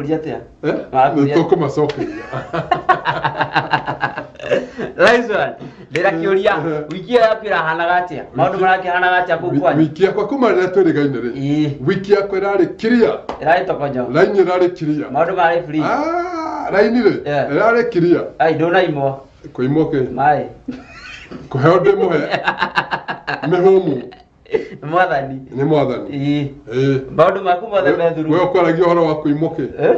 Ũria atĩa? Eh? Marakũria- Nĩ tũkũmacokeria. Nice one. Ndĩra kĩũria, wiki ĩyo yaku ĩrahanaga atĩa? Maũndũ marakĩhanaga atĩa kũu kwanyu? Wiki yakwa kuma rĩrĩa twĩrĩgaine rĩ. Ĩĩ. Wiki yakwa ĩrarĩ clear. Ĩrarĩ tokonyo. Raini ĩrarĩ clear. Maũndũ marĩ free. Ah, raini rĩ. Yeah. Ĩrarĩ clear. Ai, ndũnaimwo. Kũimwo kĩ? Maĩ. Kũheo ndĩmũhe. Mĩhũmũ. Nĩ mwathani. Nĩ mwathani. Ĩĩ. Ĩĩ. Maũndũ maku mothe me thuru. We ũkwaragia ũhoro wa kũimwo kĩ? Eh?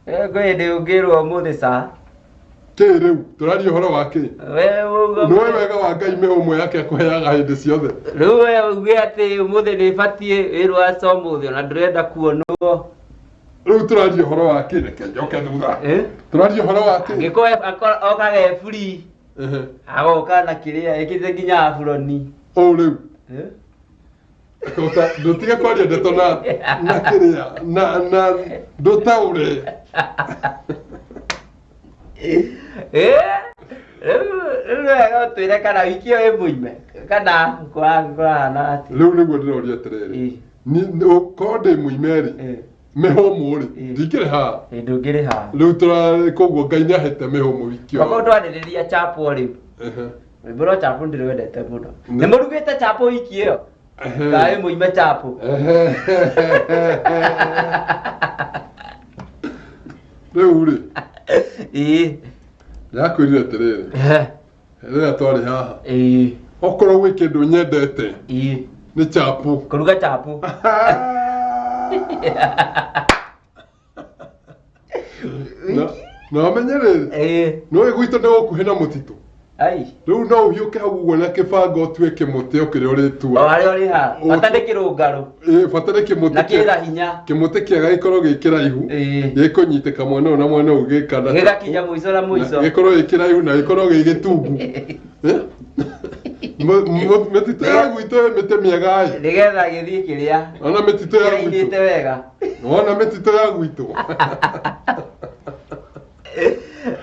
Eh, kwĩ hĩndĩ ũngĩrwo ũmũthĩ ca. Kĩ rĩu? Tũraria ũhoro wa kĩ? We uga. Nĩwe wega wa Ngai mĩhũmũ yake akũheaga hĩndĩ ciothe. Rĩu we uge atĩ ũmũthĩ nĩ batiĩ wĩrwo aca ũmũthĩ ona ndũrenda kuonwo. Rĩu tũraria ũhoro wa kĩ? Reke njoke thutha. Eh? Tũraria ũhoro wa kĩ? Angĩkorwo okaga e free. Ehe. Agoka na kĩrĩa ĩkĩte nginya aburoni. Ũũ rĩu. Eh? Ndũtige kwaria ndeto na na kĩrĩa na na ndũtaũre. Eh? Rĩu rĩu nĩ wega ũtwĩre kana wiki ĩyo ĩ mũime kana kũrahana atĩa. Rĩu nĩguo ndĩroria atĩrĩrĩ. Ĩ. Korwo ndĩ mũime rĩ, Eh. mĩhũmũ rĩ, Ĩ. ndingĩrĩ haha. Ĩ, ndũngĩrĩ haha. Rĩu tũra koguo Ngai nĩahete mĩhũmũ wiki ĩyo. Okorwo twarĩrĩria chapo rĩu. Ehe. Rwĩmbo rwa chapo ndĩrwendete mũno. Nĩ- Nĩ mũrugĩte chapo wiki ĩyo? Ehe. Kaĩ mũime chapo. Ehe. Rĩu rĩ, Ĩĩ. ndĩrakwĩrire atĩrĩrĩ, Ehe. rĩrĩa twarĩ haha, Ĩĩ. okorwo gwĩ kĩndũ nyendete Ĩĩ. nĩ chapo. Kũruga chapo. Na na ũmenye rĩrĩ, Ĩĩ. nĩũĩ gwitũ nĩ gũkuhĩ na mũtitũ. Ai. Rĩu no ũhiũke hau ũguo na kĩbanga ũtue kĩmũtĩ o kĩrĩa O ũrĩtua. harĩa ũrĩ haha. Bata nĩ kĩrũngarũ. Ĩĩ, bata nĩ kĩmũtĩ Na kĩa- kĩna hinya. kĩmũtĩ kĩega gĩkorwo gĩ kĩraihu Ĩĩ. gĩkũnyitĩka mwena ũyũ na mwena ũyũ gĩkana Gĩgakinya mũico na mũico. gĩkorwo gĩ kĩraihu na gĩkorwo gĩ gĩtungu Eh? Mĩtitũ ya gwitũ ĩ mĩtĩ mĩega ĩ Nĩgetha gĩthiĩ kĩrĩa. ona mĩtitũ ya gwitũ Kĩrainĩte wega. wona mĩtitũ ya gwitũ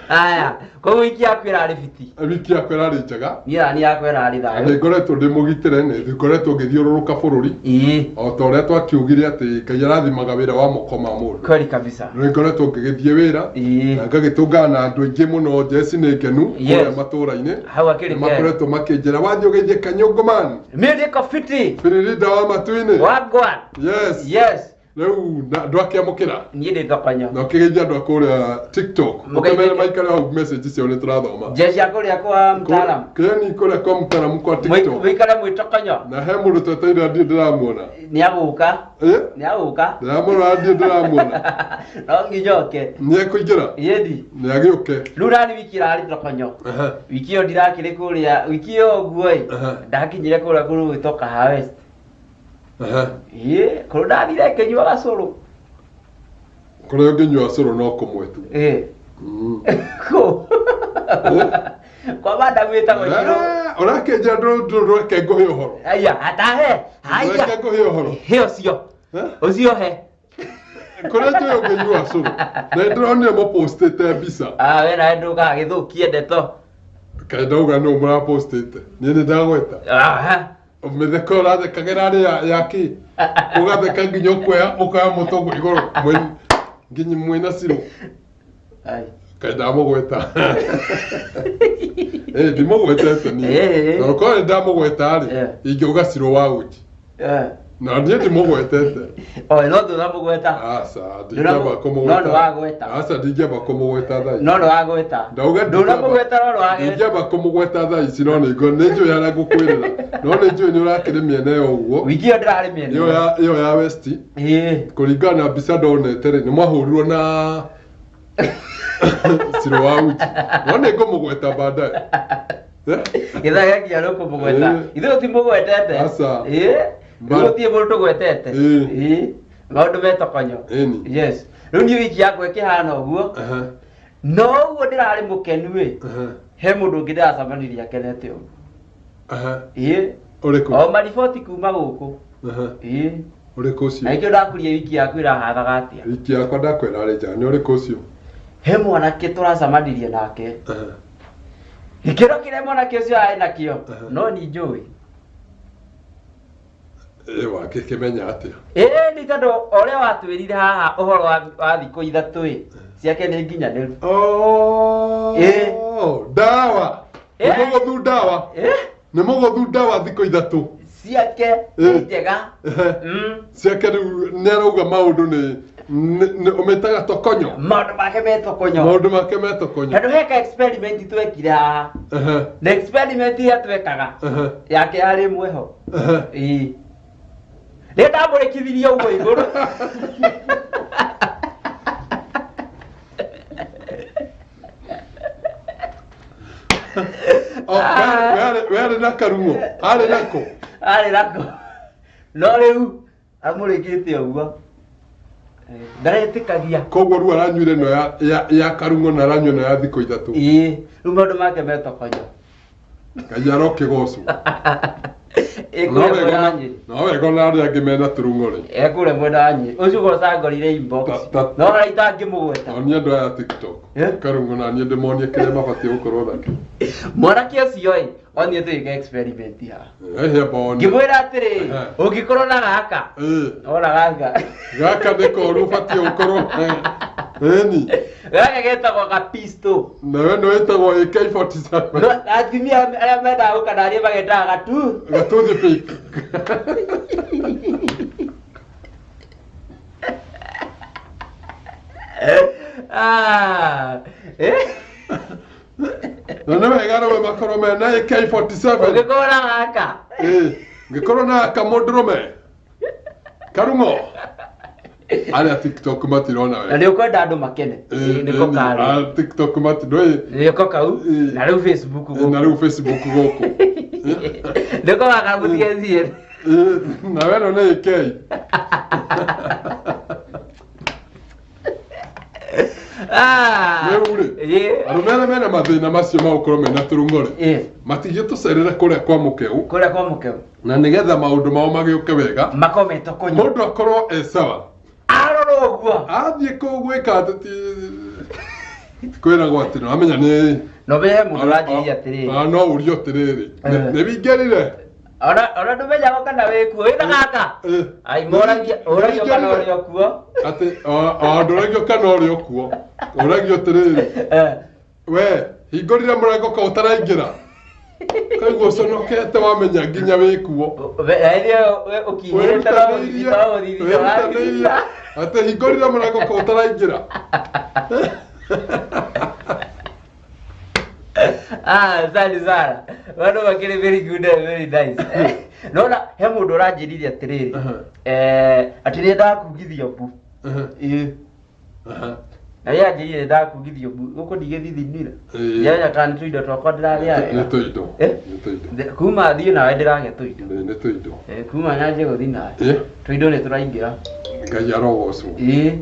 Aya, koguo wiki yaku ĩrarĩ fiti. Wiki yakwa ĩrarĩ njega. Niĩ nani yakwa ĩrarĩ thayũ. Nĩ ngoretwo ndĩ mũgitĩre, nĩ ngoretwo ngĩthiũrũrũka bũrũri. Ĩĩ. O ta ũrĩa twakiugire atĩ Ngai arathimaga wĩra wa moko ma mũndũ. Kweli kabisa. Nĩ ngoretwo ngĩgĩthiĩ wĩra. Ĩĩ. Na ngagĩtũngana na andũ aingĩ mũno, njeci nĩ ngenu Yes. kũrĩa matũũra-inĩ. Hau akĩrĩ Nĩ makoretwo makĩnjĩra wathiĩ ũgeithie Kanyũngũ man. Mimi niko fiti. Biririnda wa matu-inĩ. Wagwan. Yes. Yes. Rĩu ndwakĩamũkĩra. Niĩ ndĩ tokonyo. Na ũkĩgeithia andũ a kũrĩa TikTok. Mũgeithie- Ũkĩmere maikare hau message ciao nĩ tũrathoma. Jeshi ya kũrĩa kwa mtaalamu. Kĩeni kũrĩa kwa mtaalamu kwa TikTok. Mũikare mwĩ tokonyo. Na he mũndũ twetereire ndirĩ ndĩramuona. Nĩ agũka. Eh? Nĩ agũka. Ndĩramũrora ndirĩ ndĩramuona. No nginya oke. Nĩ ekũingĩra? Yedi. Nĩ agĩũke. Rĩu nani wiki ĩrarĩ tokonyo. Aha. Wiki ĩyo ndirakĩrĩ kũrĩa, wiki ĩyo ũguo ĩ. Aha. Ndakinyire kũrĩa kũrĩ gwĩtwo Kahawa West. Aha. Ĩĩ, kũrĩa ndathire ngĩnyua gacũrũ. Kũrĩa ũngĩnyua cũrũ no kũmwe tu. Ĩĩ. Kũ? Kwa madamu ĩtagwo Shiro. Eh, ũrakĩnjĩra ndũreke ngũhe ũhoro. Aya, atahe. Haya. Ndũreke ngũhe ũhoro. He ũcio. Eh? Ũcio he. Kũrĩa njũĩ ũngĩnyua cũrũ. Na nĩndĩronire mũpostĩte mbica. Ah, we nawe ndũkaga gĩthũkie ndeto. Kaĩ ndauga nũ mũrapostĩte. Niĩ nĩndagweta. Aha. Mĩtheko ũrathekagĩra arĩ ya kĩ? Ũgatheka nginya ũkoya ũkoya mũtwe ũguo igũrũ nginya mwĩna cirũ. Ai. Kaĩ ndamũgweta. Eh, ndimũgwetete niĩ. Eh, eh. Na ũkorwo nĩ ndamũgweta rĩ, Eh. ingĩuga cirũ wa uji. Eh. Na niĩ ndimũgwetete. Oh, no ndũramũgweta. Aca, ndingĩamba kũmũgweta. No nĩwagweta. Aca, ndingĩamba kũmũgweta thaa ici. No nĩwagweta. Ndauga Ndũramũgweta no nĩwagweta. ndingĩamba kũmũgweta thaa ici no nĩ nĩ njũĩ harĩa ngũkwĩrĩra. No nĩ njũĩ nĩ ũrakĩrĩ mĩena ĩyo ũguo. Wiki ĩyo ndĩrarĩ mĩena. Ĩyo ya ĩyo ya West. Ĩĩ. Kũringana na mbica ndonete rĩ, nĩ mwahũrirwo na Cirũ wa uji. No nĩ ngũmũgweta baadaye. Eh? Gĩthaa gĩakinya nĩ ũkũmũgweta. Ĩĩ. Ithuĩ tũtimũgwetete. Aca. Ĩĩ. Ba- Gũtirĩ mũndũ tũgwetete. Ĩĩ. Ĩĩ. Maũndũ me tokonyo. Ĩni. Yes. Rĩu niĩ wiki yakwa ĩkĩhana ũguo. Aha. No ũguo ndĩrarĩ mũkenu ĩ. Aha. He mũndũ ũngĩ ndĩracemanirie akenete ũguo. Aha. Ĩĩ. Ũrĩkũ? O mariboti kuma gũkũ. Aha. Ĩĩ. Ũrĩkũ ũcio? Na nĩkĩo ndakũria wiki yaku ĩrahathaga atĩa. Wiki yakwa ndakwĩra arĩ njega. Nĩ ũrĩkũ ũcio? He mwanake tũracemanirie nake. Aha. Gĩkĩro kĩrĩa mwanake ũcio arĩ nakĩo Aha. no ni njũĩ. Ĩ wakĩkĩmenya atĩa? Ĩĩ nĩ tondũ ũrĩa watwĩrire haha ũhoro wa thikũ ithatũ ĩ ciake nĩ nginyanĩru. Oh, Ĩ. ndawa nĩ Ĩ. mũgũthu ndawa Ĩ? nĩ mũgũthu ndawa thikũ ithatũ. Ciake Ĩ. nĩ njega. Ehe. Mm. Ciake rĩu nĩ arauga maũndũ nĩ ũmĩtaga tokonyo. Maũndũ make metokonyo. Maũndũ make metokonyo. Tondũ heka experiment twekire haha. Ehe, Na experiment ĩrĩa twekaga ehe, yake yarĩ ĩmwe ho. ehe. Ĩĩ. Nĩ ndamũrĩkithirie ũguo igũrũ. Oh, we arĩ na karung'o, arĩ nako. Arĩ nako. No rĩu amũrĩkĩte ũguo. Ndaretĩkagia. Koguo rĩu aranyuire ĩno ya karung'o na aranyua ĩno ya thikũ ithatũ. Ĩĩ, rĩu maũndũ make metokonyo. Ngai arokĩgocwo. Ĩ No kũrĩa wega mwena wa ona- Nyĩrĩ. no wega ona arĩa angĩ mena tũrung'o rĩ. E kũrĩa mwena wa Nyĩrĩ. Ũcio ũcangorire inbox. No harĩa itangĩmũgweta. Onia andũ aya TikTok. Eh? Karung'o na niĩ ndĩmonie kĩrĩa mabatiĩ gũkorwo nakĩo. Mwanake ũcio ĩ, onire tũgĩka experiment haha. Ehe mbone. Ngĩmwĩra atĩrĩ, Ehe. ũngĩkorwo na gaka, Ĩ, ona gaka. gaka nĩ koru ũbatiĩ gũkorwo. Ĩni. Gaka getagwo ga pistol. Nawe nĩ wĩtagwo AK47. No atumia arĩa mendaga gũkanaria magetaga gatu. Gatoothpick. Ah. Eh? Na nĩ wega arũme makorwo mena AK47. Ũngĩkorwo na gaka. Ĩ, ngĩkorwo na kamũndũrũme. Karung'o. Arĩa TikTok matirona Na wega. nĩ ũkwenda andũ makene. Ĩ, Nĩko ĩni, karĩ. a TikTok ndũĩ. Nĩko kau. Ĩ. Na rĩu Facebook Ĩ, na gũkũ. rĩu Facebook gũkũ. Nĩko gaka mũtigetie. Ĩ, na weno nĩ AK. Ah. Rĩu rĩ, Ĩ. arũme arĩa mena mathĩna macio ma gũkorwo mena tũrung'o rĩ, Ĩ. matingĩtũcerere kũrĩa kwa mũkeu Kũrĩa kwa mũkeu. na nĩgetha maũndũ mao magĩũke wega Makorwo metokonyo. mũndũ akorwo e sawa Arora ũguo. athiĩ kũu gwĩka atĩ kwĩragwo atĩ nĩwamenya nĩ No ũmenye mũndũ ũranjĩria atĩrĩrĩ. Ah, no ũrio atĩrĩrĩ Eh. nĩ wingĩrire Ona ndũmenyaga kana wĩkuo. Wĩna gaka. Eh, Ai moragia ũragio kana ũrĩ o kuo. atĩ ndũragio kana ũrĩ o kuo ũragio atĩrĩrĩ Eh. we hingũrire mũrango ka ũtaraingĩra kaigua ũconokete wamenya nginya wĩ kuo Ũkinyĩrĩte no gũthithita no gũthithita ũrathithita. atĩ hingũrire mũrango ka ũtaraingĩra Ah, asante sana. Bado makĩrĩ very good and very nice. Nona he mũndũ ũranjĩrire atĩrĩrĩ. Aha. Eh, atĩ nĩ ndakugithio mbu. Aha, Ĩ. aha. Na yeye anjĩrire ndakugithio mbu. Gũkũ ndigĩthithinire. Ĩ. Ndiramenya kana nĩ tũindo twakwa ndĩrarĩa nĩ wega. tũindo Eh? nĩ tũindo Kuma thiĩ nawe ndĩragĩa tũindo. Ĩ, nĩ tũindo Eh, kuma nyanjie gũthiĩ nawe. Ĩ, Tũindo nĩ tũraingĩra. Ngai arogocwo Ĩ.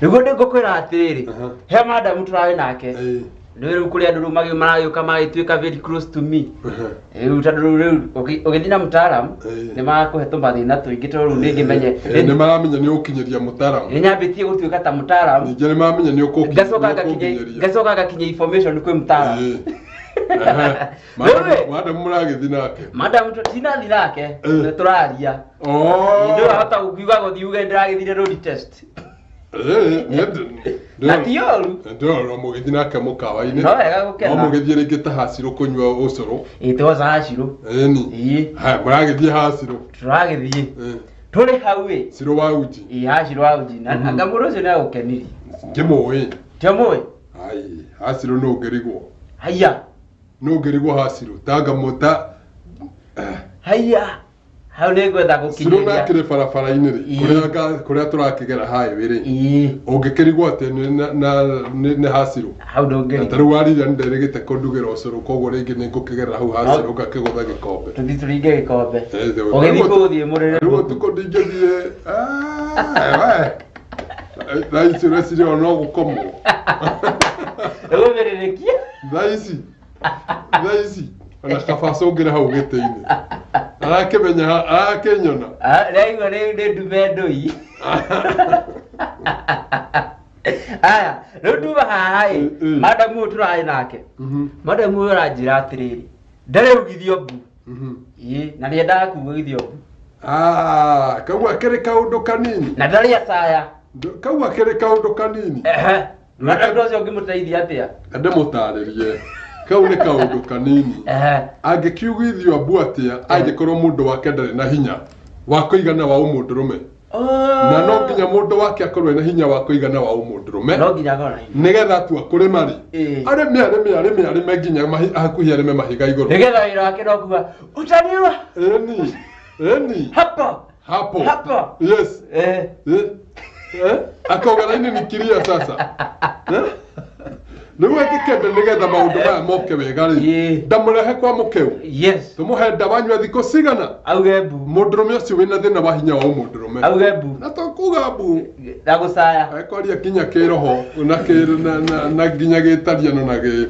Nĩguo ndĩngũkwĩra atĩrĩrĩ. Aha. He madamu tũrarĩ nake. Ĩ, Nĩ rĩu kũrĩ andũ rĩu maragĩũka magĩtuĩka very close to me. aha. Rĩu tondũ rĩu rĩu ũgĩthiĩ na mũtaaramu Ĩ. nĩ marakũhe tũmathĩna tũingĩ tondũ rĩu nĩngĩmenye Ĩ, nĩ maramenya nĩ ũkinyĩria mũtaramu nĩ nyambĩtie gũtuĩka ta mũtaaramu ningĩ nĩ maramenya nĩ ngacoka ngakinya ũkũkinyĩria ngacoka ngakinya information kwĩ mũtaaramu. Ĩ. Aha. Rĩu rĩ, Madamu mũragĩthiĩ nake madamu tinathi nake Ĩ. nĩ tũraria. Oh. Nĩ wahota kuuga gũthiĩ uge ndĩragĩthire road test. Ĩ, nĩ ndĩ- Na ti ũru. ndĩrona mũgĩthiĩ nake mũkawa-inĩ No wega gũkena. no mũgĩthiĩ rĩngĩ ta hacirũ kũnyua ũcũrũ Ĩ twoca hacirũ. ĩni Ĩ haya mũragĩthiĩ hacirũ tũragĩthiĩ. Ĩ, Tũrĩ hau ĩ. cirũ wa uji Ĩ hacirũ wa uji. Na anga mũndũ ũcio nĩ agũkenirie. ngĩmũĩ Tiomũĩ? ai hacirũ nĩ ũngĩrigwo Haiya. nĩ ũngĩrigwo hacirũ tangamũta Haiya. Hau nĩ ngwenda cirũ gũkinyĩria. nakĩrĩ barabara-inĩ rĩ Ĩ. kũrĩa tũrakĩgera highway rĩ Ĩ. ũngĩkĩrigwo atĩ nĩ hacirũ Hau na ndũngĩrigwo. ta rĩu warira nĩ nderĩgĩte kũndugĩra ũcũrũ koguo rĩngĩ nĩ ngũkĩgerera hau hacirũ ngakĩgũtha gĩkombe Tũthiĩ tũringe gĩkombe. Eh, Ũgĩthiĩ kũu ũthiĩ mũrĩre. rĩu ũtukũ ndingĩthiĩ ah, we. Thaa ici ũreciria o no gũkomwo Ũgũmĩrĩrĩkia. thaa ici thaa ici ona kaba cũngĩre hau gĩtĩ-inĩ arakĩmenya arakĩnyona Ah, Ndaigua nĩ ndume ndũi. Aya, rĩu nduma haha ĩ. Mm, mm. Madamu ũyũ tũrarĩ nake. Mhm, Madamu ũyũ aranjĩra atĩrĩrĩ. Ndarĩ ugithio mbu. mhm. Ĩ, na nĩendaga kugithio mbu. Ah, kau akĩrĩ kaũndũ kanini. Na ndarĩ acaya. Kau akĩrĩ kaũndũ kanini. Ehe. Na ũndũ ũcio ũngĩmũteithia atĩa? Ndĩmũtarĩrie. Kau nĩ kaũndũ kanini. Ehe. Angĩkiugithio mbu atĩa angĩkorwo mũndũ wake ndarĩ na hinya wa kũigana wa ũmũndũrũme? Na no nginya mũndũ wake akorwo ena hinya wa kũigana wa ũmũndũrũme. No nginya akorwo na hinya. Nĩgetha atua kũrĩma rĩ, Ĩĩ. arĩme arĩme arĩme arĩme nginya hakuhĩ arĩme mahiga igũrũ. Nĩgetha wĩra wake no kuga utaniwa Ĩni, ĩni. hapo Hapo. Hapo. Yes. Eh. Eh? Eh? Akauga laini ni kiria sasa. Eh? Rĩu angĩkenda nĩgetha maũndũ maya moke wega rĩ, Ĩĩ. ndamũrehe kwa mũkeu, Yes. tũmũhe ndawa anyue thikũ cigana, Auge mbu. mũndũrũme ũcio wĩna thĩna wa hinya wa ũmũndũrũme. Auge mbu. Na to kuga mbu, Na gũcaya. ekwaria nginya kĩroho na kĩ na nginya gĩtariano na gĩ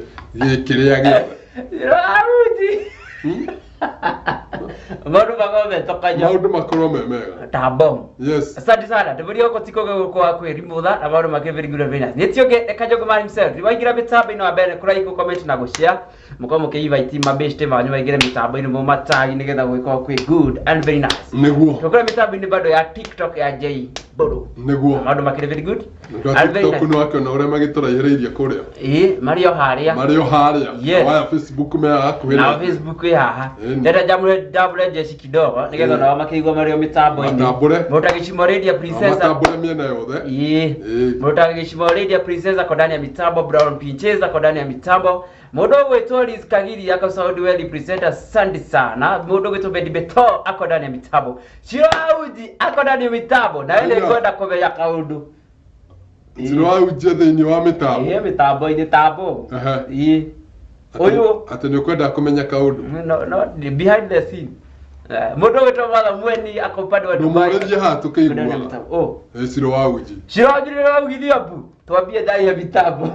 kĩrĩa gĩothe. Arunji. Maũndũ makorwo metokanyo. Maũndũ makorwo me mega. Ta bomu. Yes. Asante sana. Tumeria huko tiko kwa kwĩrimũtha na maũndũ make very good and very nice. Nĩ tioge Kajogo man himself. Waingĩra mĩtambo-inĩ wa mbere kũraikũ comment na gũshare. Mũkorwo mũkĩinvite mabeshte manyu maingĩre mĩtambo-inĩ mũmatagi nĩgetha gũgĩkorwo kwĩ good and very nice. Nĩguo. Tũkũra mĩtambo-inĩ bado ya TikTok ya J Bodo. Nĩguo. Maũndũ makĩrĩ very good Andũ a and very TikTok nice. nĩ wakĩona ũrĩa magĩtũraihĩrĩirie kũrĩa. Ĩĩ, marĩ o harĩa. Marĩ o harĩa. Yes. Waya Facebook me hakuhĩ Na na Facebook ĩ haha. Ĩni. Ndenda njamũre ndambũre jeshi kidogo nĩgetha Ĩĩ. nao makĩigua marĩ o mĩtambo-inĩ. Matambũre. Mũtagĩcimo Radio Princess. Matambũre mĩena yothe. Ĩĩ. Ĩĩ. Mũtagĩcimo Radio Princess ako ndani ya mitambo, Brown Pinches ako ndani ya mitambo. Mũndũ ũgwĩtwo Liz Kagiri ako sound well presenter, asante sana. Mũndũ ũgwĩtwo Bedi Beto ako ndani ya mitambo. Shiro Auji ako ndani ya mitambo. Na wewe Ĩyo. nĩngwenda kũmenya kaũndũ. Ciro aunjie thĩinĩ wa mĩtambo. Ĩĩ, mĩtambo-inĩ tambo. Ehe. Ĩĩ. Ũyũ Atĩ nĩ ũkwenda kũmenya kaũndũ. no, no, behind the scene. Mũndũ ũgwĩtwo Martha Mweni ako upande wa Dubai. Ndũmũrĩrie haha Ako ndani ya tũkĩiguaga. mitambo. Oh. Ĩ Ciro wa uji. Shiro Auji nĩ waugithio mbu. Twambie ndani ya mitambo.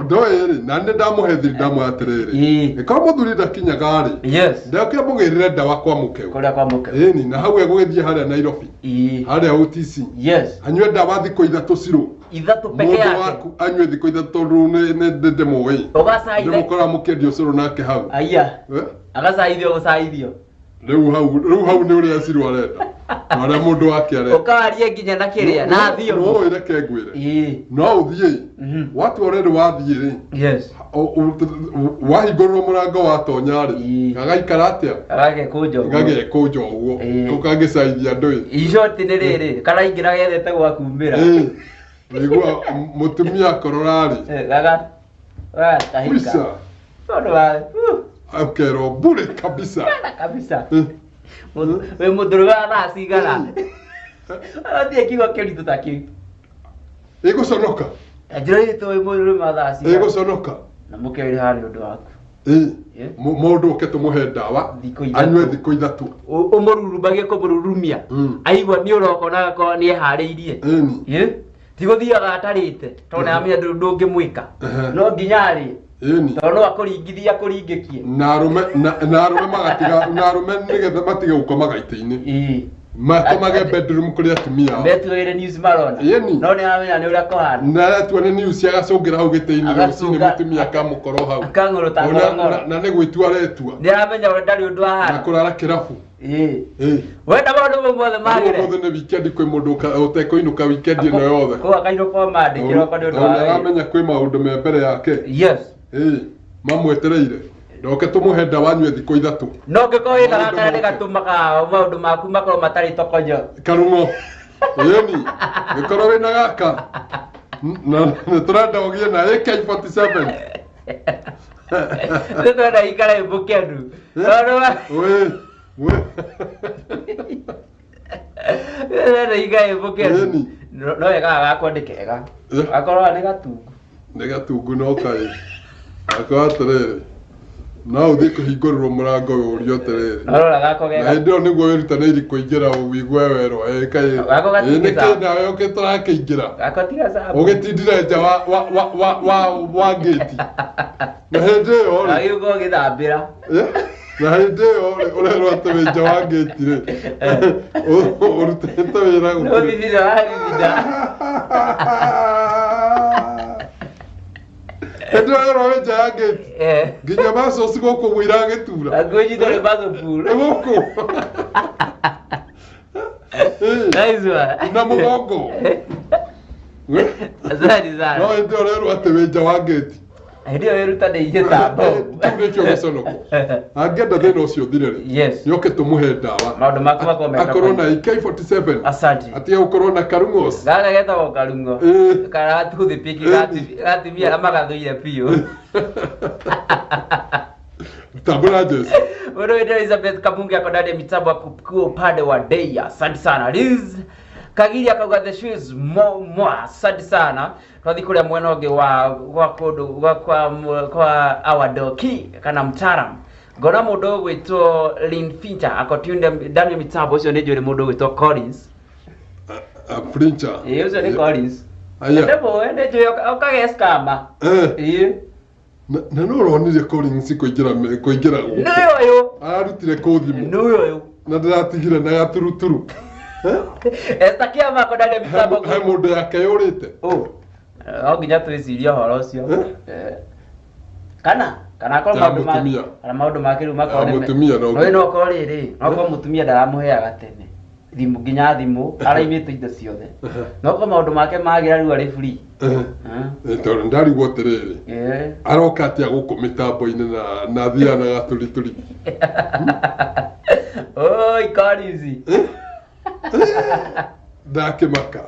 Ndoĩ rĩ, na nĩ ndamũhe thiri ndamwĩra atĩrĩrĩ. Ĩĩ. Ĩkorwo mũthuri ndakinyaga rĩ, Yes. ndakĩamũgĩrĩre ndawa kwa mũkeu. Kũrĩa kwa mũke. Ĩni, na hau egũgĩthiĩ harĩa Nairobi, Ĩĩ. harĩa OTC. Yes. Anyue ndawa thikũ ithatũ Ciro. Ithatũ peke Mũndũ yake. waku anyue thikũ ithatũ tondũ nĩ ndĩmũĩ. Ũgacaithe. Ndĩmũkora mũkĩendia ũcũrũ nake hau. Aya. Eh? Agacaithio gũcaithio. Rĩu hau nĩ ũrĩa Ciro arenda. Na ũrĩa mũndũ wake arenda. Ũkawarie nginya na kĩrĩa na No thio. ũreke ngwĩre. Ĩĩ. No ũthiĩ. Mhm. Watua rĩrĩ wathiĩ rĩ, Yes. wahingũrĩrwo mũrango watonya rĩ, Ĩĩ. gagaikara atĩa? Gagekũnja ũguo. Gagekũnja ũguo. Ĩĩ. Kau kangĩcaithia andũ ĩ. Icoti nĩ rĩrĩ karaingĩra gethete gwa kumĩra. Ĩĩ. Ũigua mũtumia akorora rĩ, Eh, Gaga. Gatahika. Kabisa. Tondũ wa Akerwo bure kabisa. kana kabisa. Eh, Wĩ mũndũrũme wa thaa cigana? Athiĩ kiugo kĩritũ ta kĩu. Ĩgũconoka. Njĩra wĩ mũndũrũme wa thaa cigana? Ĩgũconoka. Na mũke wĩrĩ haha nĩ ũndũ waku. Ĩĩ. Ĩĩ. Mũndũ ũke tũmũhe ndawa Thikũ ithatũ. anyue thikũ ithatũ. Ũmũrurumbagie kũmũrurumia. Aigua nĩ ũroka ona agakorwo nĩ eharĩirie. Ĩni. Ĩ? Ti gũthiaga atarĩte tondũ nĩamenya ndũngĩmwĩka. Ehe. No nginya arĩe. Ĩni. Tondũ no akũringithie akũringĩkie. Na arũme na arũme magatiga na arũme nĩgetha matige gũkomaga itĩ-inĩ. Ĩĩ. Makomage bedroom kũrĩ atumia ao. Metuĩre news marona. Ĩni. No nĩaramenya nĩ ũrĩa kũhana. Na aratua nĩ news agacũngĩra hau gĩtĩ-inĩ rũcinĩ Agacũnga. mũtumia akamũkorwo hau. Akang'ũrũta Ona- ng'orong'oro. Na nĩ gwĩtua aretua. Nĩaramenya ũrĩa ndarĩ ũndũ Na ahana. kũrara kĩrabu. Ĩĩ. Ĩĩ. Wenda maũndũ mau mothe magĩre. Ũmũthĩ nĩ weekend kwĩ mũndũ ũtekũinũka weekend ĩno yothe. Kũu akainũka Monday kĩroko nĩ ũndũ Tondũ wa wĩra. nĩaramenya kwĩ maũndũ me mbere yake. Yes. Ĩĩ, mamwetereire. Ndoke tũmũhe ndawa anyue thikũ ithatũ. No ngĩkorwo wĩna Maũndũ gakara nĩ moke. gatũmaga maũndũ maku makorwo matarĩ tokonyo. Karung'o. Ĩni, gĩkorwo wĩna gaka. Na nĩ tũrenda ũgĩe na AK47. Nĩ twenda ikare wĩ mũkenu. Tondũ Wĩ, wĩ. twenda ikare wĩ mũkenu. Ĩni. No wega gakwa nĩ kega. Eh. Gakorwo nĩ gatungu. Nĩ gatungu no kaĩ. Akorwo atĩrĩrĩ. No ũthiĩ kũhingũrĩrwo mũrango ũrio atĩrĩrĩ. Narora gakwa Na gega. hĩndĩ ĩyo nĩguo wĩrutanĩirie kũingĩra ũigue werwo ĩ kaĩ. Gako Ĩ nĩ gatingĩca. kĩ nawe ũkĩ tũrakĩingĩra. Gakwa ti gacabu. Ũgĩtindire nja wa ngĩti. Na hĩndĩ ĩyo rĩ. Agĩũka ũgĩthambĩra. Eh? Na hĩndĩ ĩyo rĩ ũrerwo atĩ wĩ nja wa ngĩti rĩ. Ũrutĩte wĩra Nĩ gũtirĩ. ũthithina wathithinda. Ndĩrerwo wĩ nja ya ngĩti. Eh. Nginya macoci gũkũ ũguo iragĩtura. Ngwĩnyita nĩ bathũburu. Nĩ gũkũ. Eh, Nice one. na mũgongo. Asante No sana. hĩndĩ ĩyo ũrerwo atĩ wĩ nja wa ngĩti. Hĩndĩ ĩyo wĩrutanĩirie ta mbomu. Kĩu nĩkĩo gĩconoko. Angĩenda thĩna ũcio ũthire rĩ. Yes. Nĩoke tũmũhe ndawa. Maũndũ maku makorwo me Akorwo na AK47. Asante. Atige gũkorwo na karung'os. Gaka getagwo karung'o. Eh. Karatuthipiki gatimia arĩa magathũire biũ. Tambũra Jesu. Mũndũ witũ Elizabeth Kamunge ako ndani ya mitambo akukua upande wa Deya. Asante sana. Liz Kagiri akauga the shoes mo mo. Asante sana. Twathi kuria mwena ũngĩ wa gwa kũndũ gwa kwa kwa our doki kana mtaram. Ngona mũndũ ũgwĩtwo Lynn Fincher ako tuned ndani ya mitambo ũcio nĩ njũĩ nĩ mũndũ ũgwĩtwo Collins. Flincher. Ĩĩ ũcio nĩ Collins. Aya. Ndĩmũĩ nĩ njũĩ okage scammer. Eh. Ĩĩ. Na no ũronire Collins kũingĩra kũingĩra gũkũ. Nĩwe ũyũ. Ararutire kũ thimũ. Nĩwe ũyũ. Na ndĩratigire na gaturuturu. Eh? Esther Kiama ako ndani ya He mitambo. he mũndũ yake yũrĩte. Oh. No nginya twĩcirie ũhoro ũcio. Eh? Eh. Kana kana akorwo Ya maũndũ ma mũtumia. kana maũndũ make rĩu makorwo Ya nĩ me- mũtumia no No no okorwo rĩrĩ, no okorwo mũtumia ndaramũheaga tene. Thimũ nginya thimũ araimĩte indo ciothe. No okorwo maũndũ make magĩra rĩu arĩ free. Eh. Eh. Eh, tondũ ndarigwo atĩrĩrĩ. Eh. Aroka atĩa gũkũ mĩtambo-inĩ na na athiaga na gaturituri. Oi, Collins. Ndakĩmaka.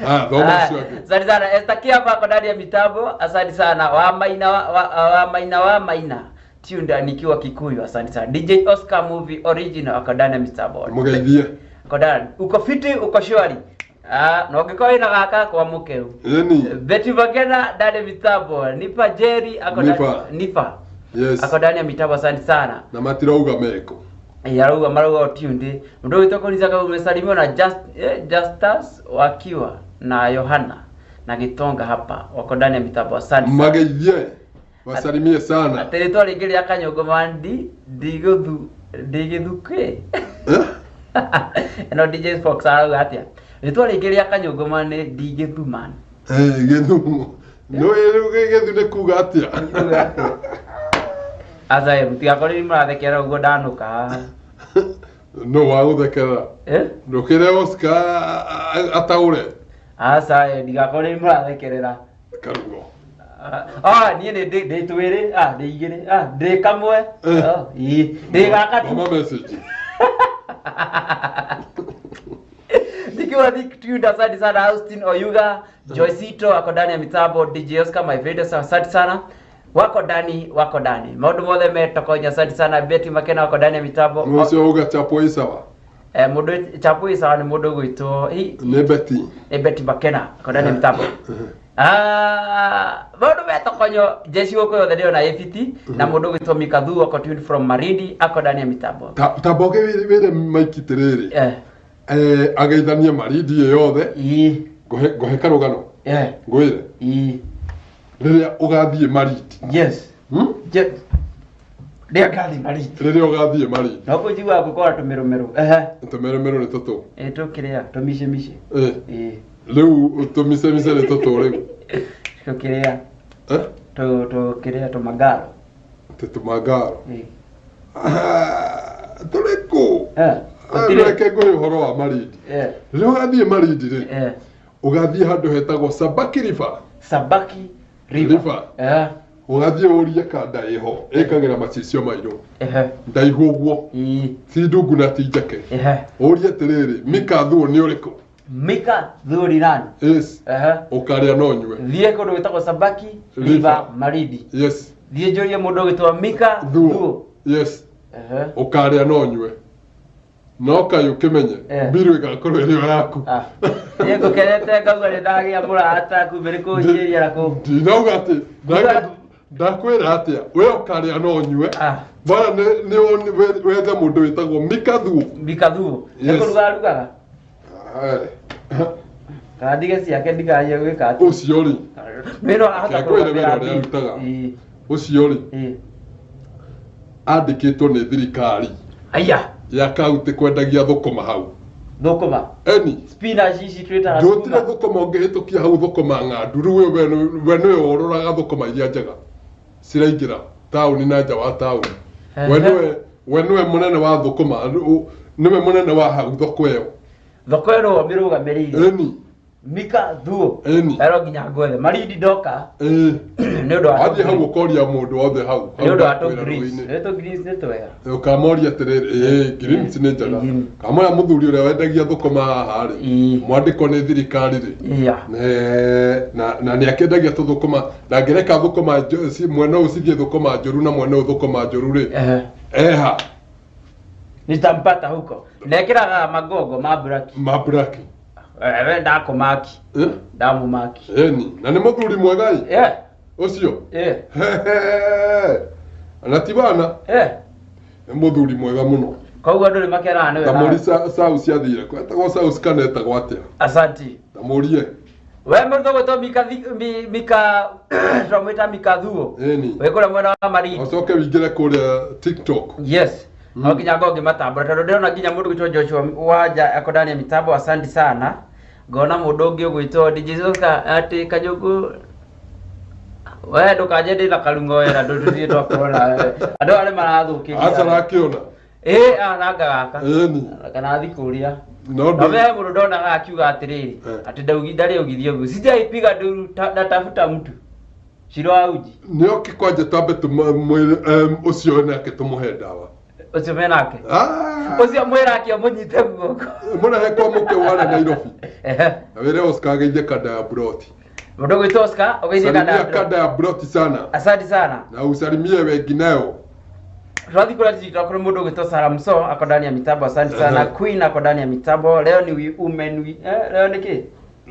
Ah, thoma ũcio angĩ. Asante sana Esther Kiama ako ndani ya mitambo. Asante sana wa maina wa, wa, wa maina wa maina tunda nikiwa Kikuyu. Asante sana DJ Oscar Movie Original ako ndani ya mitambo. Mũgeithie. Ako ndani. Uko fiti, uko shwari. Ah, na ũngĩkorwo wĩna gaka kwa mũkeu. Ĩni. Betty Magena ndani ya mitambo. Nipa Jerry ako ndani- Nipa. Nipa. Yes. Ako ndani ya mitambo. Asante sana. Na matirauga meko. Yarauga marauga tunde mundu witwa Collins akauga umesalimiwa na Just, Justus wakiwa na Yohana na Gitonga hapa wako ndani ya mitambo. Asante sana. Mageithie. Wasalimie sana. Atĩ rĩtwa rĩngĩ rĩa Kanyũngũma ndi ndigũthu ndigĩthukĩ Eh? ĩno DJ Fox arauga atĩa rĩtwa rĩngĩ rĩa Kanyũngũma nĩ ndigĩthuman. Eh, gĩthu. No rĩu gĩthu nĩ kuga atĩa? Aca mũtigakorwo nĩ mũrathekera ũguo ndanũka haha. No wa gũthekerera. Eh? Ndũkĩre Oscar ataũre. Aca ndigakorwo nĩ mũrathekerera. Karugo. Ah, niĩ nĩ ndĩ ndĩ twĩrĩ, ah, ndĩ igĩrĩ, ah, ndĩ kamwe. Eh. Oh, ĩĩ, ndĩ gaka tu. Thoma message. Nikiwa Thick asante sana Austin Oyuga, Joycito ako ndani ya mitambo, DJ Oscar my favorite, asante sana. Wako ndani, wako ndani. Maũndũ mothe metokonya, asante sana Betty Makena wako ndani ya mitambo. Mũcio uga chapo ĩ sawa. Eh, mũndũ chapu isawa nĩ mũndũ ũgwĩtwo Nĩ Betty. nĩ Betty Makena ako ndani ya mitambo. Ah, maũndũ metokonyo jeshi gũkũ yothe ndĩrona ĩbiti na mũndũ ũgwĩtwo Mikathu ako tuned from Marindi ako ndani ya mitambo. Ta mboge wĩre Mike atĩrĩrĩ. Eh, Eh, ageithanie Marindi ĩ yothe. ii, Ngũhe ngũhe karũgano. eh, Ngwĩre. ii, Rĩrĩa ũgathiĩ Marindi. yes. Hmm? Je, rĩrĩa ngathiĩ Marindi. Rĩrĩa ũgathiĩ Marindi. No kũnjiguaga gũkorwo tũmĩrũmĩrũ. Ehe. Tũmerũmerũ nĩ tũtũ. Ĩ tũkĩrĩa tũmicemice. Eh, Ĩ rĩu tũmicemice nĩ tũtũ rĩu. tũkĩrĩa Eh? tũkĩrĩa tũmangaro. Tĩ tũmangaro. Ĩ. Ah, tũrĩ kũ? Eh, Ah, gũtirĩ. Reke ngũhe ũhoro wa Marindi. Eh, Rĩrĩa ũgathiĩ Marindi rĩ, eh. ũgathiĩ handũ hetagwo Sabaki River. Sabaki River. River. Eh, Ũgathiĩ ũrie kanda ĩho ĩkagĩra macicio mairũ. ehe. Ndaihu ũguo. Ĩ, Ti ndungu na ti njeke. ehe. Ũrie atĩrĩrĩ, Mika Thuo nĩ ũrĩkũ? Mika Thuri nani? Yes. Ehe. Ũkarĩa no nyue. Thiĩ kũndũ gwĩtagwo Sabaki River. River Marindi. Yes. Thiĩ njũrie mũndũ ũgwĩtwo Mika Thuo. Thuo. Yes. Ehe. Ũkarĩa no nyue. No kaĩ ũkĩmenye Eh. mbiru ĩgakorwo ĩrĩ o yaku. Ah. Niĩ ngũkenete ngauga nĩ ndagĩa mũrata kumbe nĩ kũnjĩria na kũu. Ndinauga atĩ ndakwĩra atĩa we ũkarĩa no nyue. Ah. Bora nĩ wethe mũndũ wĩtagwo Mika Thuo. Mika Thuo. Nĩ Yes. kũruga arugaga. Ai. Kana ndige ciake ndikanie gwĩka atĩ. Ũcio rĩ, Wĩra ahota Reke ngwĩre wĩra kũrũgamĩra ũrĩa mbia. arutaga. Ĩĩ, ũcio rĩ ĩĩ. andĩkĩtwo nĩ thirikari Aya. ya kaunti kwendagia thũkũma hau. Thũkũma. Eni. Spinach ici twĩtaga Ndũtire sukuma. Thũkũma ũngĩhĩtũkia hau thũkũma ng'andu rĩu we nĩwe ũroraga thũkũma iria njega ciraingĩra taũni na nja wa taũni. We nĩwe mũnene wa thũkũma, nĩwe mũnene wa hau thoko ĩyo. Thoko ĩyo nĩwe ũmĩrũgamĩrĩire. Eni. Mika Thuo. Eni. Ero nginya ngwethe. Marindi ndoka. Ĩĩ. Nĩ ũndũ wa Wathiĩ hau ũkoria mũndũ wothe hau. Nĩ ũndũ wa Hau tũ greens. rũĩ-inĩ. Nĩ tũ greens nĩ twega. Ũkamoria atĩrĩrĩ, ĩĩ greens nĩ njega. Kamoya mũthuri ũrĩa wendagia thũkũma haha rĩ, Ĩĩ. mwandĩkwo nĩ thirikari rĩ, Yeah. Na nĩ akĩendagia tũthũkũma, ndangĩreka thũkũma mwena ũyũ cithiĩ thũkũma njũru na mwena ũyũ thũkũma njũru rĩ. Eha. Nitampata huko. Nekĩraga magongo ma braki. Ma braki. We ndakũmaki. Eh? Ndamũmaki. Eni, na nĩ mũthuri mwega ĩ? Eh. Ũcio? Eh. Na ti bana? Eh. Nĩ mũthuri mwega mũno. Koguo andũ nĩ makenaga nĩwe. Ta mũri Saus ciathire. Etagwo Saus kana etagwo atĩa? Asanti. Ta mũrie. We mũndũ ũgwĩtwo Mika Mika tũramwĩta Mika Thuo. Eni. Wĩ kũrĩa mwena wa Marindi. Ũcoke wĩingĩre kũrĩa TikTok. Yes. No nginya ngorwo ngĩmatambũra tondũ ndĩrona nginya mũndũ ũgwĩtwo Joshua Wanja ako ndani ya mitambo, asanti sana. Ngona mũndũ ũngĩ ũgwĩtwo DJ Oscar atĩ Kajũngũ we ndũkanje ndĩ na karung'o wera ndũ tũthiĩ twakorwo nawe. Andũ aya nĩ marathũkĩria. Aca arakĩona. Ĩĩ aranga gaka. Ĩni. Kana athi kũrĩa. No Na we mũndũ ndonaga akiuga atĩrĩrĩ atĩ ndarĩ augithio ũguo. Sijaipiga nduru natafuta mtu. Shiro wa uji. Nĩ oke kwanja twambe tũmwĩre ũcio nake tũmũhe ndawa. Ũcio menake. Ũcio mwĩrake ũmũnyite guoko. Mũrehe kwa mũke ware Nairobi. Na wĩre Oscar ageithie kanda ya Broti. Mũndũ ũgwĩtwo Oscar ũgeithie kanda ya Salimia kanda ya Broti sana. Asante sana. Na usalimie wengineo. Twathi kũrĩa TikTok kũrĩ mũndũ ũgwĩtwo Sarah Mso ako ndani ya mitambo, asante sana. Queen ako ndani ya mitambo. Leo ni we women we leo ni kĩ?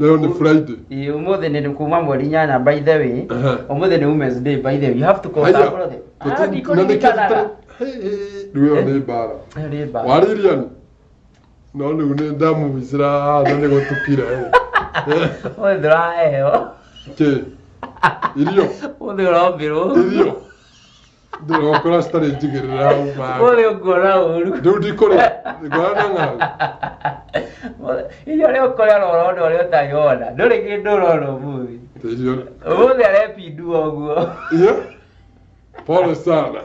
Leo ni Friday. Ĩĩ ũmũthĩ nĩ kuma mweri 8 by the way. Ũmũthĩ nĩ Women's Day by the way. You have to call Haya. that. Ah, ndikũririkanaga. Rĩu ĩyo nĩ mbara. Ĩyo nĩ mbara. Waririan. No rĩu nĩ ndamũmicĩra haha na nĩ gũtukire. Ũmũthĩ ndũraheo. Kĩ? Irio. Ũmũthĩ ũrombĩrwo. Irio. Ndĩrokora citarĩ njigĩrĩra hau maĩ. Ũmũthĩ ũkuona ũru. Rĩu ndikũrĩa. Ngona na ng'aragu. Irio rĩa ũkũrĩa ũrona ũrĩa ũtarĩ wona. Ndũrĩ kĩndũ ũrona ũmũthĩ. Irio. Ũmũthĩ arepindua ũguo. Iyo. Pole sana.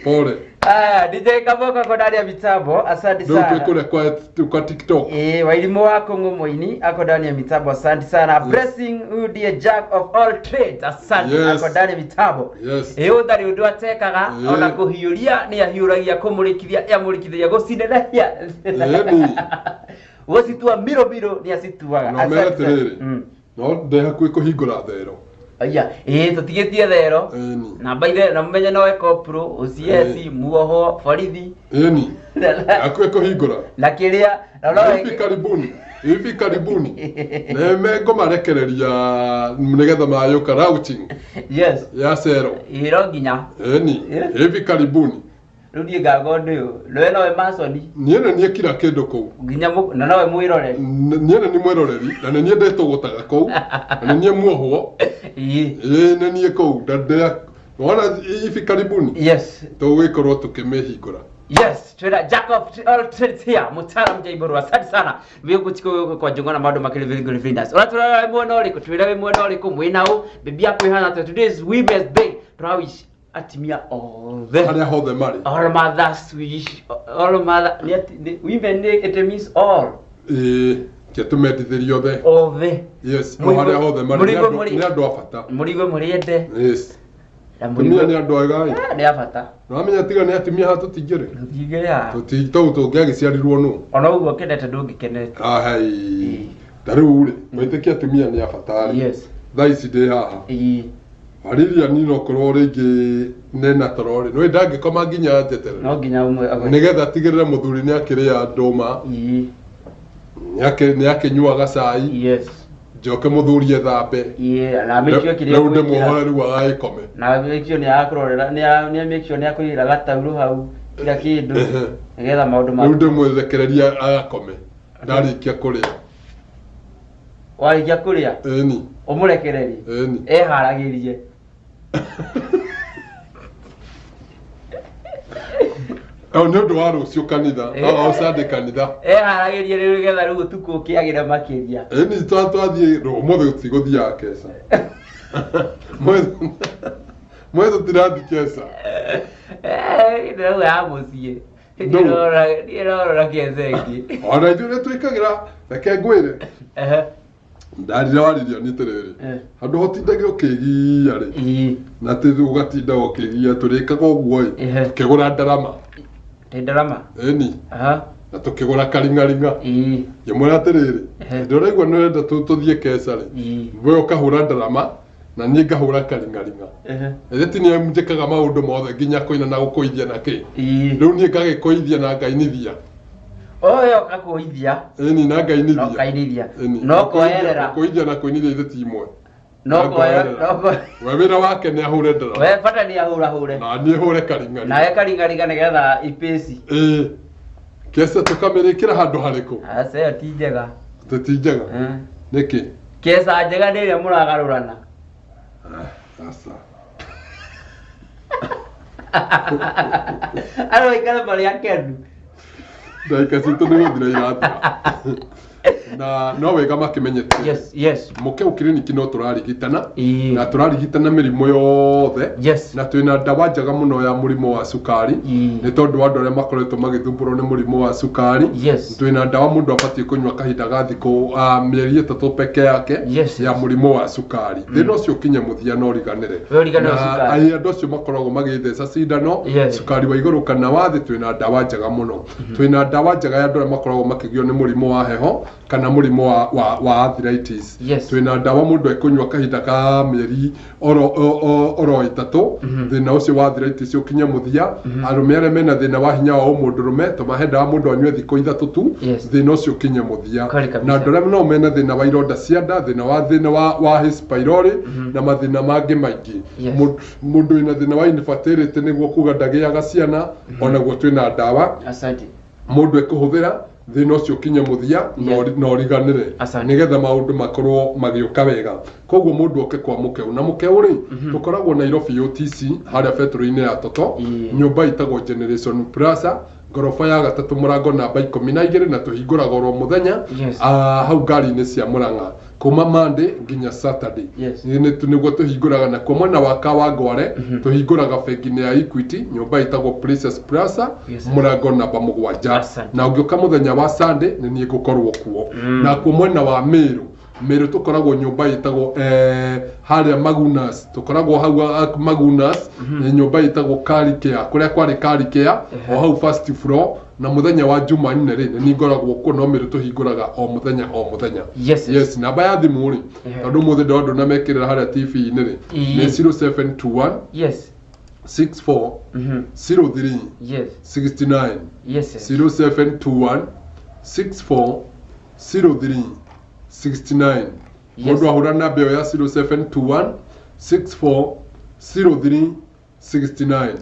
Pole. Aya, DJ Kaboko ako ndani ya mitambo, asante Rĩu sana. twĩ kũrĩa kwa TikTok. Wairimu wa Kũng'ũ Mũini ako ndani ya mitambo, asante sana. Blessing huyu ndiye jack of all trades, asante Yes. ako ndani ya mitambo. Yes. Ũtarĩ ũndũ atekaga ona kũhiũria nĩ ahiũragia, kũmũrĩkithia ĩamũrĩkithagia, gũcinenehia. Ĩni. Gũcitua miro miro nĩ acituaga. No mere Asante sana. atĩrĩrĩ. No ndĩ hakuhĩ kũhingũra thero. Aya, ĩĩ tũtigĩtie thero. Ĩni. Na by the na mũmenye no Ecopro, OCS, muoho, borithi. Ĩni. Hakuhĩ kũhingũra. Na kĩrĩa na no Hivi karibuni. Hivi karibuni. Nĩ mengũmarekereria nĩgetha mayũka routing. Yes. Ya cero. Ĩĩ no nginya. Ĩni. Hivi karibuni. Rĩu niĩ nganga ũndũ ũyũ. Nowe nowe masoni. Niĩ nĩ niĩ kila kĩndũ kũu. Nginya na nowe mwĩroreri. Niĩ nĩ niĩ mwĩroreri na nĩ niĩ ndĩtũgũtaga kũu na nĩ niĩ muohwo. Ĩĩ nĩ niĩ kũu ndandĩa. Wona hivi karibuni. Yes. Tũgũgĩkorwo tũkĩmĩhingũra. Yes, twĩna Jack of all trades here, mũtaalamu Jaiboru, asante sana. Wĩ kwa Njung'wa na maũndũ makĩrĩ very good very nice. Ũratũrora wĩ mwena ũrĩkũ? Twĩre wĩ mwena ũrĩkũ, mwĩna ũ, bibi yaku ĩhana atĩa? Today is Women's Day. Tũrawish atimia othe. Arĩa hothe marĩ. All mothers wish, all mother, nĩ women it means all. Ĩĩ, ke tũmendithĩrie othe. Othe. Yes, o harĩa hothe marĩ nĩ andũ a bata. Mũrigwe mũrĩende. Yes. Na Atumia nĩ andũ ega ĩ. Nĩ a bata. Nĩwamenya tiga nĩ atumia haha tũtingĩrĩ. Tũtingĩrĩ haha. Tũu tũngĩagĩciarirwo nũ. Ona ũguo ũkenete ndũngĩkenete. Ahai. Ta rĩu rĩ, wĩtĩkie atumia nĩ a bata rĩ. Yes. Thaa ici ndĩ haha. Ĩĩ. Warĩria niĩ no korwo rĩngĩ nena toro rĩ, nĩũĩ ndangĩkoma nginya njeterere. No nginya ũmwe agwe. Nĩgetha atigĩrĩre mũthuri nĩ akĩrĩa ndũma. Ĩĩ. Nĩ akĩnyua gacai. Yes. Njoke mũthuri ethambe. Ĩĩ, na make sure kĩrĩa Rĩu egwĩkĩra. ndĩmuohore rĩu agagĩkome. Na make sure nĩ akũrorera, nĩ make sure nĩ akũigĩra gataurũ hau kila kĩndũ nĩgetha maũndũ ma Rĩu ndĩmwerekereria agakome. Ndarĩkia kũrĩa. Warĩkia kũrĩa? Ĩni. Ũmũrekererie? Ĩni. Eharagĩrie. Nĩ ũndũ wa rũciũ kanitha. O Sunday kanitha. Eharagĩria rĩu nĩgetha rĩu ũtukũ ũkĩagĩre makĩria. Ĩni twathiĩ ũmũthĩ tũtigũthiaga keca. Mwezi tũtirathiĩ keca. Ndĩrauga ya mũciĩ. Ndũ. Ndĩrorora kesa ĩngĩ. Ona ithuĩ nĩ twĩkagĩra, reke ngwĩre. Ndarire waririo nĩ atĩrĩrĩ, handũ hotindage ũkĩgia rĩ, na tĩ ũgatinda ũkĩgia, tũrĩkaga ũguo ĩ, tũkĩgũra ndarama. Ĩ ndarama. Ĩni. Na tũkĩgũra karing'aring'a. Ngĩmwĩra atĩrĩrĩ, hĩndĩ ũraigua nĩ ũrenda tũthiĩ keca rĩ, we ũkahũra ndarama na niĩ ngahũra karing'aring'a. Ĩthĩ ti niĩ njĩkaga maũndũ mothe nginya kũina na gũkũithia na kĩ. Rĩu niĩ ngagĩkũithia na ngainithia. Oyo ũgakũithia. Ĩni na ngainithia. Na ũkainithia. Ĩni. No koerera. Gũkũithia na kũinithia ithe ti imwe. No Na koerera. ngoerera. No koerera. We wĩra wake nĩ ahũre ndarama. We bata nĩ ahũrahũre. Na niĩ hũre karing'aring'a. Nawe karing'aring'a nĩgetha ipĩci. Ĩĩ. Kesa tũkamĩrĩkĩra handũ harĩkũ? Aca ĩyo ti njega. Atĩ ti njega? Nĩkĩ? Kesa njega nĩ ĩrĩa mũragarũrana. Aca. Andũ maikare marĩ akenu. Ndagĩka citũ nĩ gũthira irathira. Na no wega makĩmenyete. Yes, yes. Mũkeu kiriniki no tũrarigitana. Na tũrarigitana mĩrimũ yothe. Yes. Na twĩna ndawa njega mũno ya mũrimũ wa cukari. Nĩ tondũ wa andũ arĩa makoretwo magĩthumbũrwo nĩ mũrimũ wa cukari. Yes. Twĩna ndawa mũndũ abatiĩ kũnyua kahinda ga thikũ mĩeri 3 peke yake. Yes. Ya mũrimũ wa cukari. Thĩna ũcio ũkinye mũthia na ũriganĩre. We ũriganĩre Na cukari. andũ acio makoragwo magĩtheca cindano. Yes. Cukari wa igũrũ kana wa thĩ twĩna ndawa njega mũno. Twĩna ndawa njega ya andũ arĩa makoragwo makĩgio nĩ mũrimũ wa heho kana mũrimũ wa arthritis. Yes. Twĩna ndawa mũndũ ekũnyua kahinda ka mĩeri oro 3, thĩna ũcio wa arthritis ũkinye mũthia. Arũme arĩa mena thĩna wa hinya wa ũmũndũrũme tũmahe ndawa mũndũ anyue thikũ 3 tu, thĩna ũcio ũkinye mũthia. Kweli kabisa. Na andũ arĩa no mena thĩna wa ironda cia nda, thĩna wa H. pylori na mathĩna mangĩ maingĩ. Yes. Mũndũ wĩna thĩna wa infertility nĩguo kuga ndagĩaga ciana, onaguo twĩna ndawa. Asante. Mũndũ ekũhũthĩra thĩna ũcio ũkinye mũthia na ũriganĩre. Asante. Nĩgetha maũndũ makorwo magĩũka wega. Koguo mũndũ oke kwa Mũkeu. Na Mũkeu rĩ, tũkoragwo Nairobi UTC harĩa betũrũ-inĩ ya Toto, nyũmba ĩtagwo Generation Plaza, ngoroba ya 3 mũrango namba 12, na tũhingũraga oro mũthenya, Yes. hau ngari-inĩ cia Mũrang'a kuma Monday nginya Saturday. Yes. Nĩguo tũhingũraga. Na kwa mwena wa Kawangware tũhingũraga bengi-inĩ ya Equity, nyũmba ĩtagwo Princess Plaza, Yes. mũrango namba 7. Asante. Na ũngĩũka mũthenya wa Sunday nĩ niĩ ngũkorwo kuo. Na kuo mwena wa Meru, Meru tũkoragwo nyũmba ĩtagwo harĩa Magunas, tũkoragwo hau Magunas, nyũmba ĩtagwo Karikea, kũrĩa kwarĩ Karikea, o hau first floor. Na mũthenya wa Jumanne rĩ, nĩ niĩ ngoragwo kuo, no Meru tũhingũraga o mũthenya o mũthenya. Yes. Yes, namba ya thimũ rĩ, tondũ ũmũthĩ ndĩrona ndũnamekĩrĩra harĩa TV-inĩ rĩ, nĩ 0721 Yes. 64 03 Yes. 69. Yes, yes. 0721 64 03 69. Yes. Mũndũ ahũra namba ĩyo ya 0721 64 03 69,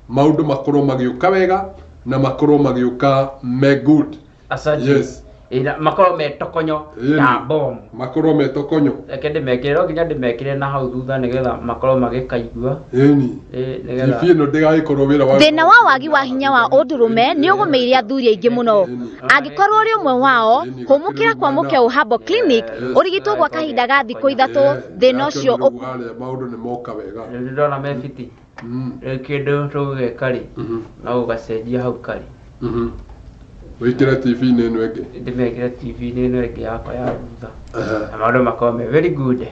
maũndũ makorwo magĩũka wega na makorwo magĩũka me good. Asante. Yes. Ĩna makorwo me tokonyo Ĩni. na bomu. Makorwo me tokonyo. Reke ndĩmekĩre, no nginya ndĩmekĩre na hau thutha nĩgetha makorwo magĩkaigua. Ĩni. Nĩgetha TV ĩno ndĩgagĩkorwo wĩra wa Thĩna wa wagi wa hinya wa ũndũrũme nĩ ũgũmĩire athuri aingĩ mũno. Angĩkorwo ũrĩ ũmwe wao, hũmũkĩra kwa Mũkeu Herbal Clinic, ũrigitwo gwa kahinda ga thikũ 3, thĩna ũcio Rĩu harĩa maũndũ nĩ moka wega. Rĩu ndĩrona me fiti. Rĩu kĩndũ tũgũgĩka rĩ, no gũgacenjia hau karĩ. Wĩkĩre TV-inĩ ĩno ĩngĩ. Ndĩmekĩre TV-inĩ ĩno ĩngĩ yakwa ya thutha. Na maũndũ makorwo me very good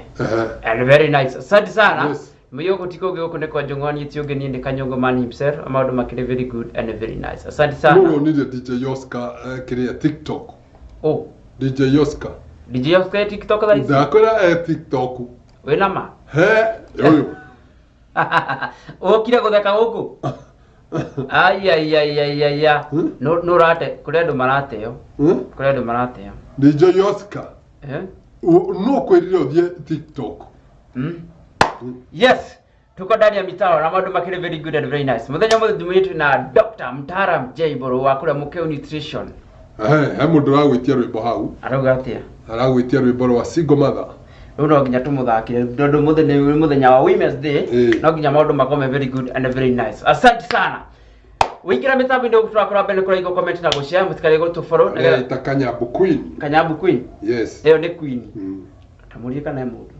and very nice. Asante sana. Yes. Mũyũkũ ti kũngĩ gũkũ nĩ kwa Njũng'wa ti ũngĩ niĩ nĩ Kanyũngũ man himself. Maũndũ makĩrĩ very good and very nice. Asante sana. Nũronire DJ Oscar kĩrĩa TikTok? Oh. DJ Oscar. DJ Oscar e TikTok thaa ici? Ndakwĩra e TikTok. Wĩna ma? He, ũyũ. Ũkire gũtheka gũkũ? Ai ai ai ai ai ai. No no rate kũrĩ andũ marateo. Kũrĩ andũ marateo. DJ Oscar. No kwĩrire ũthiĩ TikTok. Yes. Tuko ndani ya mitaro na maũndũ makĩrĩ very good and very nice. Mũthenya mũthĩ tumĩtwe na Dr. Mtaalam J Boro wa kũrĩa Mũkeu Nutrition. He mũndũ ũragwĩtia rwĩmbo hau. Arauga atĩa? Aragwĩtia rwĩmbo rwa Single Mother. Rĩu no nginya tũmũthakĩre tondũ mũthĩ nĩ mũthenya wa Women's Day. No nginya maũndũ makorwo me very good and very nice. Asante sana. Wĩingĩra mĩtambo-inĩ tũrakora mbere kũrĩa igũ comment na gũshare mũtikarĩ gũtũfollow nĩgetha Areita Kanyambu Queen. Kanyambu Queen. Yes. Ĩyo nĩ queen. Tamũrie kana he mũndũ.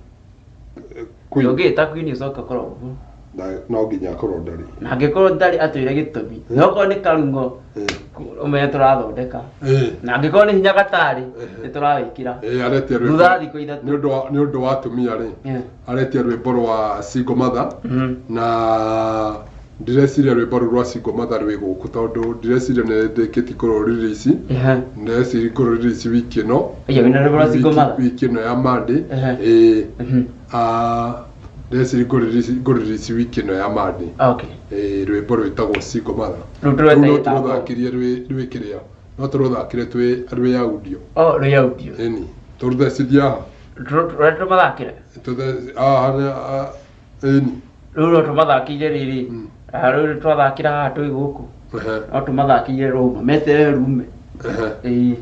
Queen. Ndũngĩĩta queen ũcoke ũkorwo ũguo. No nginya akorwo ndarĩ. Na angĩkorwo ndarĩ atwĩre gĩtũmi. Na okorwo nĩ karung'o ũmenye tũrathondeka. Na angĩkorwo nĩ hinya gatarĩ nĩ tũrawĩkĩra. Aretia rwĩmbo. Thutha wa thikũ ithatũ. Nĩ ũndũ wa atumia rĩ. Aretia rwĩmbo rwa single mother. Na ndireciria rwĩmbo rũu rwa single mother rwĩ gũkũ tondũ ndireciria nĩ ndĩkĩtie kũrũ release. Ndĩreciria kũrũ release wiki ĩno. Ĩyo wĩna rwĩmbo rwa single mother. Wiki ĩno ya Monday. Ndĩreciria ngũrelease wiki ĩno ya Monday. Okay. Rwĩmbo rwĩtagwo single mother. Rũu Rũu no tũrweta tũrũthakirie rwĩ kĩrĩa. No tũrũthakire rwĩ audio. Oh, rwĩ audio. Ĩni. Tũrũthecithia haha. Rũrĩa tũmathakĩre. Ĩni. Rũu no tũmathakĩire rĩrĩ. Rũu twathakĩra haha twĩ gũkũ. No tũmathakĩire rũma. Meterere rume. Ĩĩ.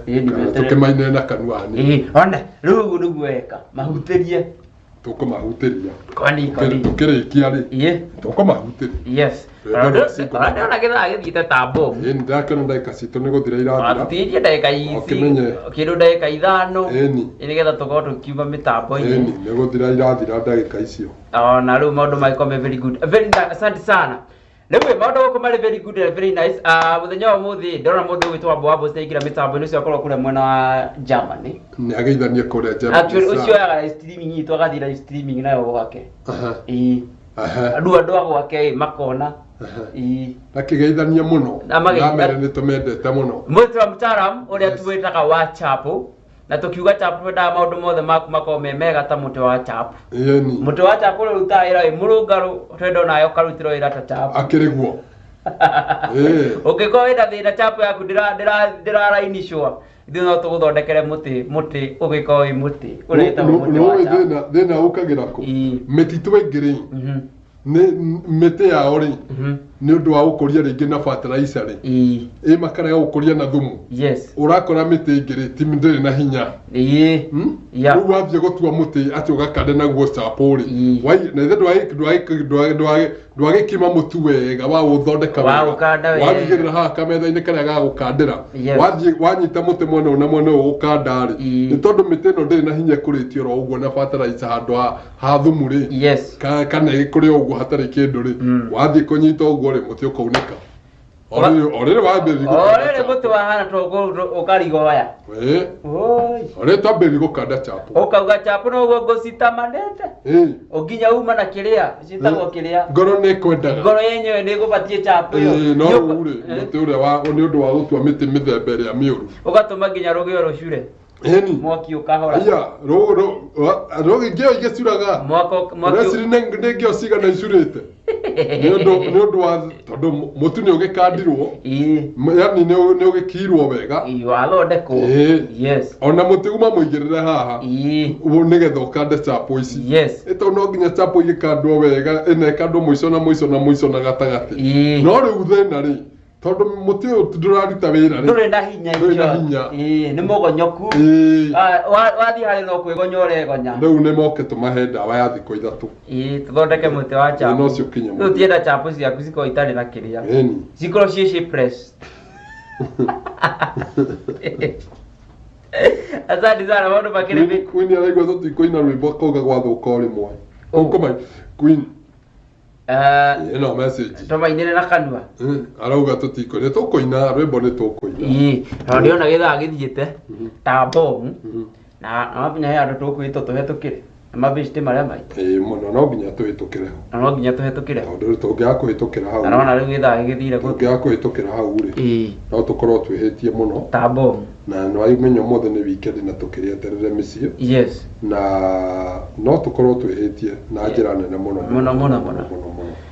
Ĩni meterere. Tũkĩmainĩre na kanua hanini. Ĩĩ, ona rĩu ũguo nĩguo weka. Mahutĩrie. Tũkũmahutĩria. Kwani kwani. Tũkĩrĩkia rĩ. Ĩĩ. Tũkũmahutĩria. Yes. Ndĩrona gĩthaa gĩthiĩte ta bomu. Ĩni ndakĩona ndagĩka citũ nĩ gũthira irathira. Tũtirie ndagĩka ici. Ũkĩmenye. Kĩndũ ndagĩka ithano. Ĩni. Nĩgetha tũkorwo tũkiuma mĩtambo-inĩ. Ĩni nĩ gũthira irathira ndagĩka icio. Ona rĩu maũndũ magĩkorwo me very good. Very nice. Asante sana. Rĩu maũndũ gũkũ marĩ very good and very nice. Mũthenya wa ũmũthĩ ndĩrona mũndũ ũgwĩtwo Wambo Wambo citaingĩra mĩtambo-inĩ ũcio akorwo kũrĩa mwena wa Germany. Nĩ ageithanie kũrĩa Germany. Actually ũcio oyaga live streaming itũ agathiĩ live streaming nayo gwake. Ĩĩ. Andũ andũ a gwake ĩ makona. Ĩĩ. Akĩgeithania mũno. Na mageithania. Namere nĩ tũmendete mũno. Mwĩtũ wa mtaalamu ũrĩa tuwĩtaga wa chapo na tũkiuga chapo twendaga maũndũ mothe maku makorwo me mega ta mũtĩ wa chapo. Ĩni. Mũtĩ wa chapo ũrĩa ũrutaga wĩra wĩ mũrũngarũ twenda onawe ũkarutĩrwo wĩra ta chapo. Akĩrĩ guo. Ũngĩkorwo wĩna thĩna chapo yaku ndĩrarainicwo ithuĩ no tũgũthondekere mũtĩ mũtĩ ũgĩkorwo wĩ mũtĩ ũrĩa wĩtagwo mũtĩ wa chapo. Nĩũĩ thĩna ũkagĩra kũ? Mĩtitũ ĩngĩ rĩ nĩ mĩtĩ yao rĩ nĩ ũndũ wa gũkũria rĩngĩ na fertilizer rĩ ĩ makarega gũkũria na thumu. Yes. Ũrakora mĩtĩ ĩngĩ rĩ ti ndĩrĩ na hinya. Rĩu wathiĩ gũtua mũtĩ atĩ ũgakande naguo chapo rĩ na ithe ndwagĩkima mũtu wega wa gũthondeka wega. Waũkanda wega. Wagĩigĩrĩra haha kametha-inĩ karĩa ga gũkandĩra. Yes. Wathiĩ wanyita mũtĩ mwena ũyũ na mwena ũyũ gũkanda rĩ nĩ tondũ mĩtĩ ĩno ndĩrĩ na hinya ĩkũrĩtio oro ũguo na fertilizer handũ ha thumu rĩ. Yes. Kana ĩkũrĩ o ũguo hatarĩ kĩndũ rĩ wathiĩ kũnyita ũguo rĩ mũtĩ ũkaunĩka. O rĩrĩ wambĩrĩria O gũkanda rĩrĩ mũtĩ wahana ta ũkarigoya. Ĩĩ. O rĩrĩ twambĩrĩria gũkanda chapo. Ũkauga chapo noguo ngũcitamanĩte. Ũnginya uma na kĩrĩa citagwo kĩrĩa. Ngoro nĩ ĩkwendaga. Ngoro yenyewe nĩ ĩgũbatiĩ chapo ĩyo. Ĩĩ, no rĩu rĩ mũtĩ ũrĩa wa nĩ ũndũ wa gũtua mĩtĩ mĩthemba ĩrĩa mĩũru. Ũgatũma nginya rũgĩo rũcure. Ĩni. Mwaki ũkahora. Aya, rũgĩ ngĩo igĩcuraga. Mwaki Ũreciria nĩ ngĩo cigana icurĩte. Nĩ ũndũ wa tondũ mũtu nĩ ũgĩkandirwo. Yani nĩ ũgĩkiirwo wega. Wathondekwo. Yes. Ona mũtĩ uma mũigĩrĩre haha. Nĩgetha ũkande chapo ici. Yes. Ĩ tondũ no nginya chapo igĩkandwo wega ĩna ĩkandwo mũico na mũico na mũico na gatagatĩ. No rĩu thĩna rĩ tondũ mũtĩ ũyũ ndũraruta wĩra rĩ. Ndũrĩ na hinya. Ndũrĩ na hinya. Ĩĩ, nĩ mũgonyoku. Wathiĩ harĩ no kwĩgonya ũregonya. Rĩu nĩ moke tũmahe ndawa ya thikũ ithatũ. Ĩĩ, tũthondeke mũtĩ wa chapo. Thĩna ũcio ũkinye Rĩu tienda chapo ciaku cikorwo itarĩ na kĩrĩa. Ĩni. Cikorwo ciĩ shapeless. Asante sana maũndũ makĩrĩ Queen araigua tũtikũina rwĩmbo akauga gwathũka o rĩmwe. Ũkũma Queen. Ĩno message. Tũmainĩre na kanua. Arauga tũtikũina nĩ tũkũina rwĩmbo nĩ tũkũina. Ĩĩ, na ndĩrona gĩthaa gĩthiĩte ta bomu na no nginya he handũ tũkwĩtwo tũhetũkĩre na mabĩcitĩ marĩa maitũ. Ĩĩ mũno no nginya tũhĩtũkĩre ho. Na no nginya tũhetũkĩre ho. Tondũ tũngĩaga kũhĩtũkĩra hau. Na nona rĩu gĩthaa gĩgĩthire kũ. Tũngĩaga kũhĩtũkĩra hau rĩ. No tũkorwo twĩhĩtie mũno. Ta bomu. Na nĩ wamenya ũmũthĩ nĩ weekend na tũkĩrĩeterere mĩciĩ. Yes. Na no tũkorwo twĩhĩtie na njĩra nene mũno. Mũno mũno mũno.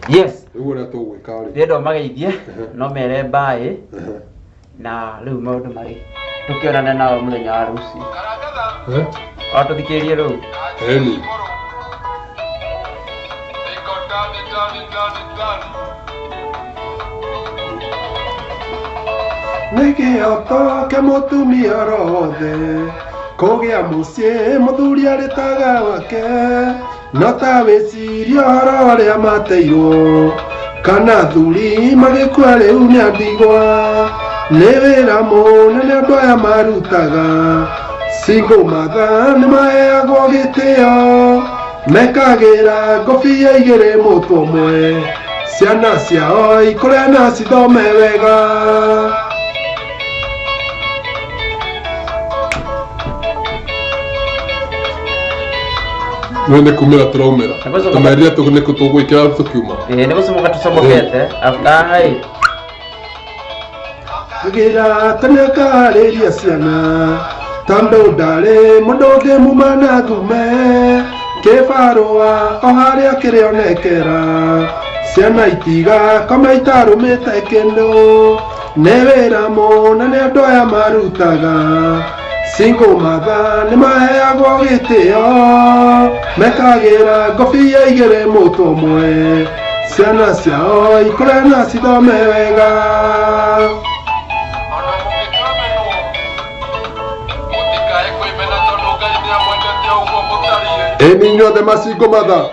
Yes. Rĩu ũrĩa tũgwĩka rĩ. Ndĩrenda ũmageithie no mere mbaĩ na rĩu maũndũ marĩ tũkĩonane nao mũthenya wa rũciũ. O tũthikĩrĩrie rĩu. Ĩni. Nĩ kĩhoto kĩa mũtumia orothe kũgĩa mũciĩ mũthuri arĩtaga wake no ta wĩcirie ũhoro ũrĩa mateirwo Kana athuri magĩkua rĩu nĩ andigwa, nĩ wĩra mũnene andũ aya marutaga. Single mother nĩ maheagwo gĩtĩo, mekagĩra ngobia igĩrĩ mũtwe ũmwe, ciana ciao ikũre na cithome wega. Rĩu nĩ kumĩra tũraumĩra. Tũmerire nĩkũ tũgwĩkĩra tũkiuma. Ĩĩ, nĩ gũcomoka tũcomokete after hai. Agĩra tene akarĩria ciana, tondũ ndarĩ mũndũ ũngĩmuma na ngume, kĩbarũa o harĩa kĩrĩonekera, ciana itigakoma itarũmĩte kĩndũ, nĩ wĩra mũnene andũ aya marutaga. Single mother nĩ maheagwo gĩtĩo, mekagĩra ngobia igĩrĩ mũtwe ũmwe, ciana ciao ikũre na cithome wega. Ĩni inyuothe masingle mother.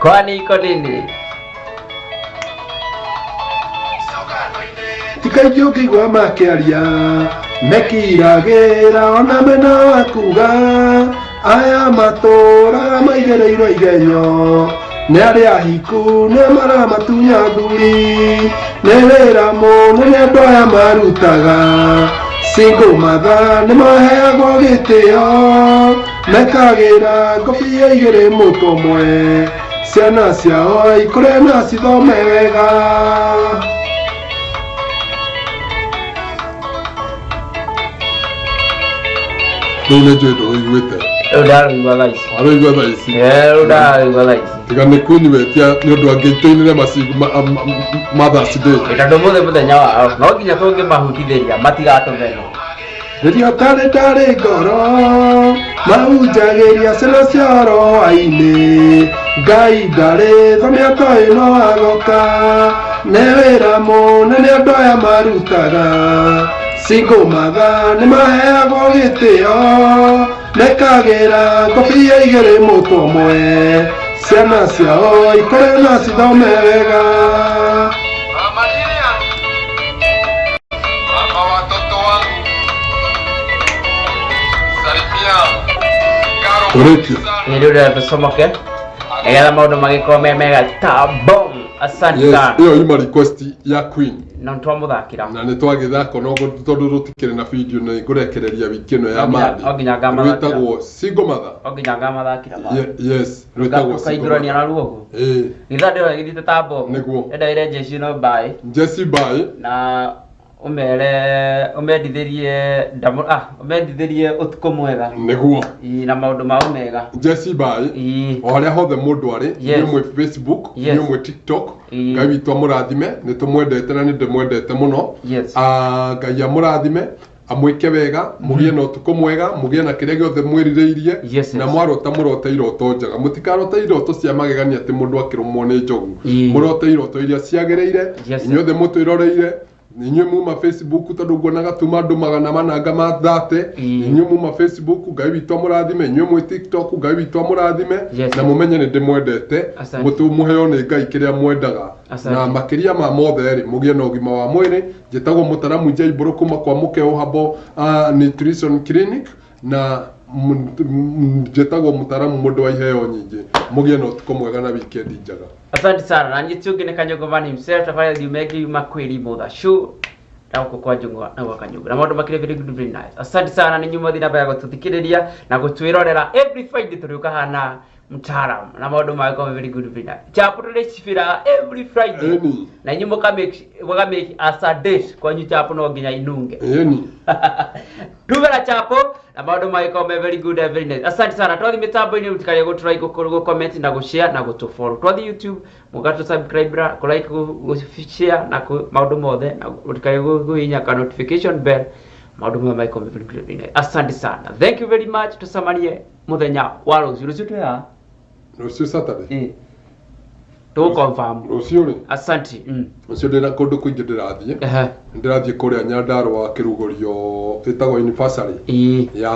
Kwani iko nini? Ti kaingĩ ũngĩigua makĩaria, mekiragĩra ona mena wa kuga, aya matũraga maigĩrĩirwo igenyo, nĩ arĩa ahiku nĩ maramatunya athuri, nĩ wĩra mũnene andũ aya marutaga. Single mother nĩ maheagwo gĩtĩo, mekagĩra ngobia igĩrĩ mũtwe ũmwe, ciana ciao ikũre na cithome wega. Rĩu nĩ njũĩ ndũiguĩte. Rĩu ndarũigua thaa ici. Warũigua thaa ici. Eh, rĩu ndarũigua thaa ici. Tiga nĩ kũnyuetia nĩ ũndũ angĩtũinĩre macingu Mother's Day. Tondũ mũthĩ mũthenya wao no nginya tũngĩmahutithĩria matigatũmene. Rĩrĩa ũtarĩ ndarĩ ngoro, mahunjagĩria ciana cia hwaĩ-inĩ, Ngai ndarĩ tha mĩaka ĩno agoka, nĩ wĩra mũnene andũ aya marutaga. Single mother nĩ maheagwo gĩtĩo, mekagĩra ngobia igĩrĩ mũtwe ũmwe, ciana ciao ikũre na cithome wega. Mama Lilian, mama watoto wangu, salimia Karo. Ũrĩkia. Ĩĩ, rĩu rĩrĩa tũcomoke nĩgetha maũndũ magĩkorwo me mega ta bom. Asante Yes, sana. ĩyo yuma request ya Queen. Na nĩtwamũthakĩra. Na nĩ twagĩthaka no tondũ rũtikĩrĩ na video nĩ ngũrekereria wiki ĩno ya No nginya- Monday. no nginya ngamathakĩra. Rwĩtagwo single mother. No nginya ngamathakĩra. Yes, rwĩtagwo single Ũkaingĩrania mother. naruo ũguo. Ĩĩ, Githa ndĩrona gĩthiĩte ta bomu. Nĩguo. Enda ĩre jeshi no mbaĩ Jesse Bai. na ũmere ũmendithĩrie ndamũ ah ũmendithĩrie ũtukũ mwega. Nĩguo. Ĩĩ, na maũndũ mao mega. Jesse Bai. Ĩĩ. O harĩa hothe mũndũ arĩ, Yes. inyuĩ mwĩ Facebook, Yes. inyuĩ mwĩ TikTok, Ĩĩ. Ngai witũ amũrathime, nĩ tũmwendete na nĩ ndĩmwendete mũno. Yes. Ah, Ngai amũrathime, amwĩke wega, mũgĩe na ũtukũ mwega, mũgĩe na kĩrĩa gĩothe mwĩrirĩirie, Yes, na yes. mwarota mũrote iroto njega. Mũtikarote iroto cia magegania atĩ mũndũ akĩrũmwo nĩ njogu. Ĩĩ. Mũrote iroto iria ciagĩrĩire, Yes, inyuothe mũtwĩroreire, inyuĩ muma Facebook tondũ nguonaga tuma andũ magana mananga ma thate, Ĩĩ. inyuĩ muma Facebook, Ngai witũ amũrathime, inyuĩ mwĩ TikTok, Ngai witũ amũrathime, Yes. na mũmenye nĩ ndĩmwendete, Asante. mũheo nĩ Ngai kĩrĩa mwendaga. Asante. Na makĩria ma mothe rĩ, mũgĩe na ũgima wa mwĩrĩ. Njĩtagwo Mũtaramu Njaibũrũ kuma kwa Mũkeo Herbal Nutrition Clinic, na njĩtagwo Mũtaramu mũndũ wa iheo nyingĩ. Mũgĩe na ũtukũ mwega na weekend njega. Asante sana. Na nyitũ ũngĩ nĩ Kanyongo Man himself tafadhali thiĩ yuma kwĩri mother show na gũkũ kwa Njũng'wa na gwa Kanyongo na maũndũ makĩrĩ very good, very nice. Asante sana nĩ nyuma thina mbere gũtũthikĩrĩria na gũtwĩrorera every Friday tũrĩũka hana mtaalamu na maũndũ magĩkorwo very good, very nice. Chapo tũrĩcibĩra every Friday. Ĩni. Na inyuĩ mũka make as a date kwanyu chapo no nginya inunge. Ĩni. Tubera chapo na maũndũ magĩkorwo me very good and very nice. Asante sana. Twathi mĩtambo-inĩ mũtikarie gũtũ like, gũ comment na gũ share na gũtũ follow. Twathi YouTube mũgatũ subscribe ra, kũ like, gũ share na kũ maũndũ mothe na mũtikarie kũhihinya ka notification bell. Maũndũ mothe magĩkorwo me very good and very nice. Asante sana. Thank you very much. Tũcemanie mũthenya wa rũciũ. Rũciũ twĩ ha? Rũciũ Saturday. Ĩĩ. Tũgũ confirm. Rũciũ rĩ, Asante. Rũciũ ndĩna kũndũ kũingĩ ndĩrathiĩ. Ehe. Ndĩrathiĩ kũrĩa Nyandarũa kĩrugũrio ĩtagwo anniversary Ĩĩ. ya